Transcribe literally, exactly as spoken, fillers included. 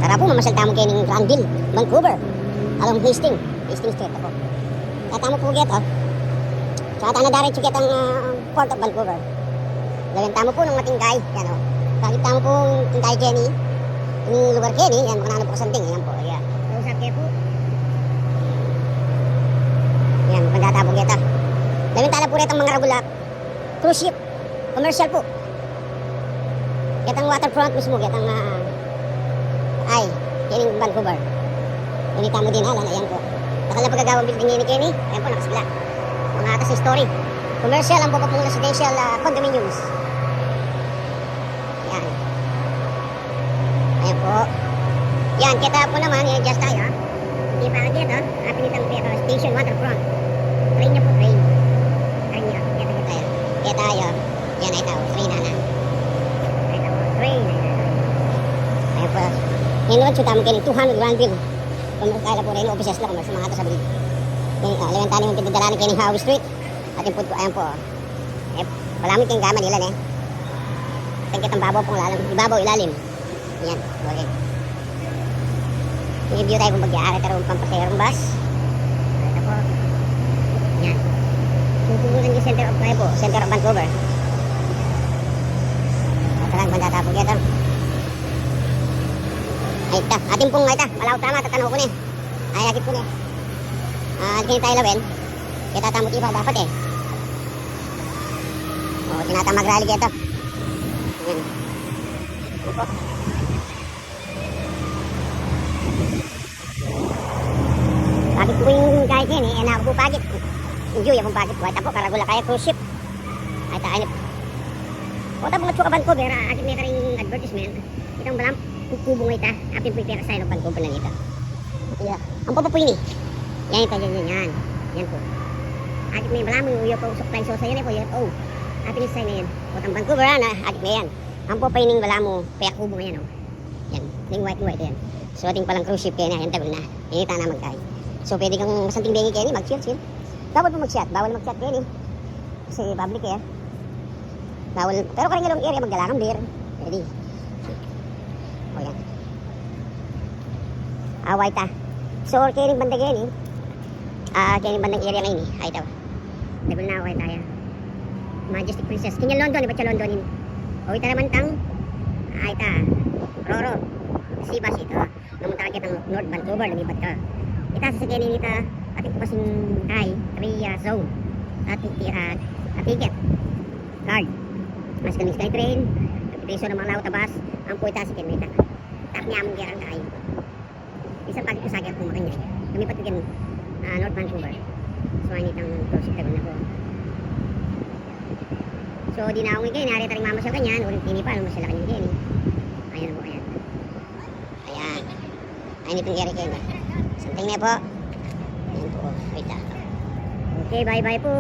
Para pu, mamasyal tamu keni Granville, Vancouver. Along Hastings, Hastings Street pu. Kaya tamu pu keta. Tsaka tana diretsu ketang, ah, Port of Vancouver. Lawen tamu pu nung matingkay, yan o. Pagit tamu pu tingkay keni, ing lugar keni, yan, makananu pu kasanting, yan pu, yan. Kausap ke pu. Yan, maganda tamu pu keta. Lawen tala pu retang mangaragul a cruise ship. Commercial pu. Ketang waterfront mismu, ketang, ah, ay, keni Vancouver. Ini tamu din, ala, yan pu. Dakal na pagagawan building ini keni. Ayan pu, nakasigla. Mga atas story. Commercial, ampo pa pung residential, ah, condominiums. Yan. Ayan pu. Yan, keta pu naman, yan, just tayo, ah. Hindi pa keta, ah. Atin itang, ah, station waterfront. Train na pu, train. Train na, keta, keta tayo. Keta tayo. Yan, ay tau, train na na. Ay tau, train, ay tau. Ayan pu. Yan naman, tsu tamu keni two hundred Granville. Commercial, ala pu reni, offices na, commercial, mga atas a building. Yan, ah, lawen tana ing pindadalan keni Howe Street. Atin pu, ayan pu. Eh, wala mi keng gama nila, ne. Atin ketang babaw pung lalim. Ibabaw, ilalim. Yan, okay. May view tayo kung bagyari, pero pampaserong bus. Ito po. Yan. Pupunta yung center of, ano po, center of Vancouver. Ito lang, banda tapo kita. Ay, ta. Atin pong, ay, ta. Malaw tama, tatanaw ko ni. Ay, akit ko ni. Ah, atin tayo lawen. Kita tamu tiba dapat eh. O, tinatamag rally kita. Yan. Ito po. Pagit ku ing guide yan e, e na ku pu pagit. Enjoy akung pagit ku. Ay, ta pu, karagul a kaya cruise ship. Ay, ta, ay, o, ta pu, matsu ka Vancouver, ah, akit me karing advertisement. Itang balang kubo nga ita, apin pu ipekasay nang Vancouver na nita. Iya, ampo pa pu ini. Yan, ita, yan, yan, yan. Yan pu. Akit me balamu, U F O, supply sosa yan e pu, U F O. Apin ita sign na yan. O, itang Vancouver, ah, na, akit me yan. Ampo pa ining balamu, pekubo nga yan, o. Yan, ning white, white yan. So, atin palang cruise ship keni, yan, tagul na. Ini tana magkay. So, pwede kang masanting bengi keni, mag-chill, chill. Bawal pu mag-shot, bawal mag-shot keni. Kasi public air. Bawal, pero karing ilong area, magdala kang beer. Pwede. O, yan. Away ta. So, keni banda keni. Ah, keni bandang area nga ini. Ay, ita. Dagul na, away ta ya. Majestic Princess. Keni London, ibat ya London ini. O, ita naman tang, ay, ita. Roro. Sibas ita. Namunta ka ketang North Vancouver, lumipat ka. Ita sa keni ita, atin pu kasing kay, free, ah, zone. Atin, ah, ah, ticket. Card. Mas kani SkyTrain, piso na malaw tabas, ampo ita sa keni ita. Tap niya among gerang kay. Isang pagit ku sa akin kung makanya. Lumipat ku keni, ah, North Vancouver. So, ini itang cruise ship na pu. So, dinaung keni, ari ta ring mamasyal kanyan, uling tinipan, mamasyal kanyan keni. Ayan pu, ayan. Ayan. Ayan itang area keni. Santing na pu. Ayan pu, kita. Okay, bye-bye pu.